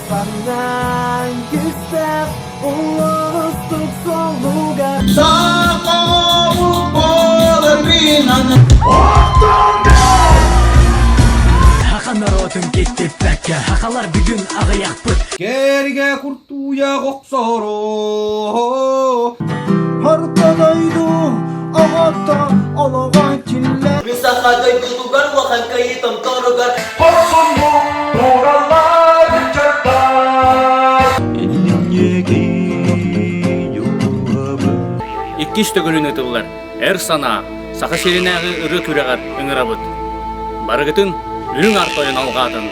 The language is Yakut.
Санаан кистээх улуустук солуга Саха норуотун киттиппэккэ, сахалар бүгүн аҕыйахпыт. Кэригэ куртуйа охсоро. Орто дойду оҕото олоҕо киллэр Мин саха дойдутугар улахан кыайыы томторугар Хорсуннук туураллар ыччаттар. Иккис төгүлүн ыытыллар Эр санаа Саха сиринээҕи ырыа күрэҕэр ыҥырабыт. Барыгытын Үрүҥ Аар Тойон алҕаатын!